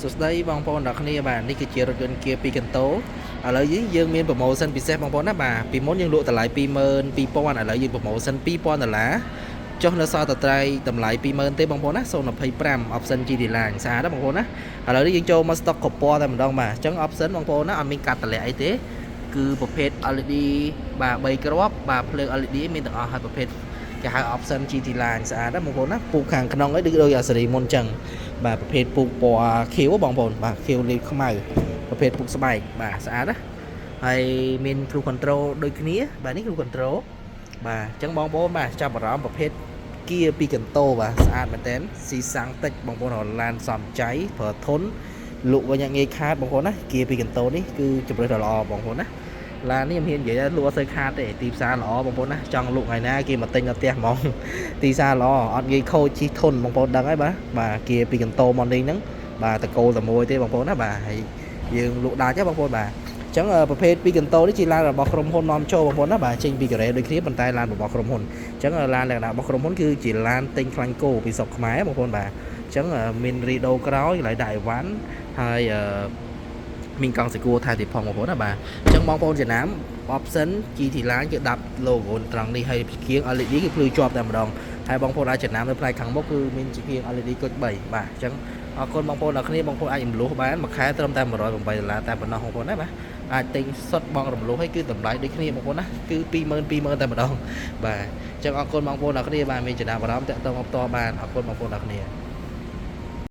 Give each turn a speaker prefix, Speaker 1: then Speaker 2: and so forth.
Speaker 1: សួស្តីបងប្អូនទាំងគ្នាបាទនេះគឺជារថយន្ត Kia 2កន្តូឥឡូវយើងមាន promotion ពិសេសបងប្អូនណាបាទពីមុនយើងលក់តម្លៃ22,000ឥឡូវយើង promotion 2000ដុល្លារចុះនៅសល់តែត្រៃតម្លៃ20000ទេបងប្អូនណា025 option GT line ស្អាតណាបងប្អូនណាឥឡូវនេះយើងចូលមក stock កពណ៌តែម្ដងបាទអញ្ចឹង option បងប្អូនណាអត់មានកាត់តម្លាក់អីទេគឺប្រភេទ LED បាទ3គ្រាប់បាទភ្លើង LED មានទាំងអស់ហើយប្រភេទគេហៅ option GT line ស្អាតណាបងប្អូនណាពូកខាងក្នុងអីដូចដូចអាសេរីមុនអញ្ចឹងបាទប្រភេទពូកពណ៌ខៀវបងប្អូនបាទខៀវលាបខ្មៅប្រភេទពូកស្បែកបាទស្អាតណាហើយមាន cruise control ដូចគ្នាបាទនេះ cruise control បាទអញ្ចឹងបងប្អូនបាទចាប់អារម្មណ៍ប្រភេទគៀពីកន្តោបាទស្អាតមែនតើស៊ីសាំងតិចបងប្អូនរឡានសំចៃប្រើធនលក់វិញងាយខាតបងប្អូនណាគៀពីកន្តោនេះគឺជម្រើសដ៏ល្អបងប្អូនណាឡាននេះខ្ញុំហ៊ាននិយាយថាលក់អត់សូវខាតទេទីផ្សារល្អបងប្អូនណាចង់លក់ថ្ងៃណាគេមកទិញដល់ផ្ទះហ្មង ទីផ្សារល្អអត់ងាយខូចជីធនបងប្អូនដឹងហើយបាទបាទគៀពីកន្តោមកនេះហ្នឹងបាទតកូលតែមួយទេបងប្អូនណាបាទហើយយើងលក់ដាច់ទេបងប្អូនបាទអញ្ចឹងប្រភេទពីកន្តោនេះជាឡានរបស់ក្រុមហ៊ុននាំចូលបងប្អូនណាបាទចេញពីកូរ៉េដូចគ្នាប៉ុន្តែឡានរបស់ក្រុមហ៊ុនអញ្ចឹងឡានលក្ខណៈរបស់ក្រុមហ៊ុនគឺជាឡានទិញខ្លាញ់គោពីស្រុកខ្មែរបងប្អូនបាទអញ្ចឹងមានរីដូក្រោយកន្លែងដាក់អីវ៉ាន់ហើយមានកង់សេគួរថែទៀតផងបងប្អូនណាបាទអញ្ចឹងបងប្អូនចំណាំ option GT line គឺដាប់ logo ត្រង់នេះហើយគៀង LED គឺភ្លឺជាប់តែម្ដងហើយបងប្អូនអាចចំណាំនៅផ្នែកខាងមុខគឺមានជាគៀង LED គុជ3បាទអញ្ចឹងអរគុណបងប្អូនដល់គ្នាបងប្អូនអាចរំលោះបានមួយខែត្រឹមតែ108ដុល្លារតែប៉ុណ្ណោះបងប្អូនណាបាទអាចទិញសុទ្ធបងរំលោះឲ្យគឺតម្លៃដូចគ្នាបងប្អូនណាគឺ20000 20000តែម្ដងបាទអញ្ចឹងអរគុណបងប្អូនដល់គ្នាបាទមានចំណាប់អារម្មណ៍តាក់ទងមកផ្ទាល់បានអរគុណបងប្អូនដល់គ្នា។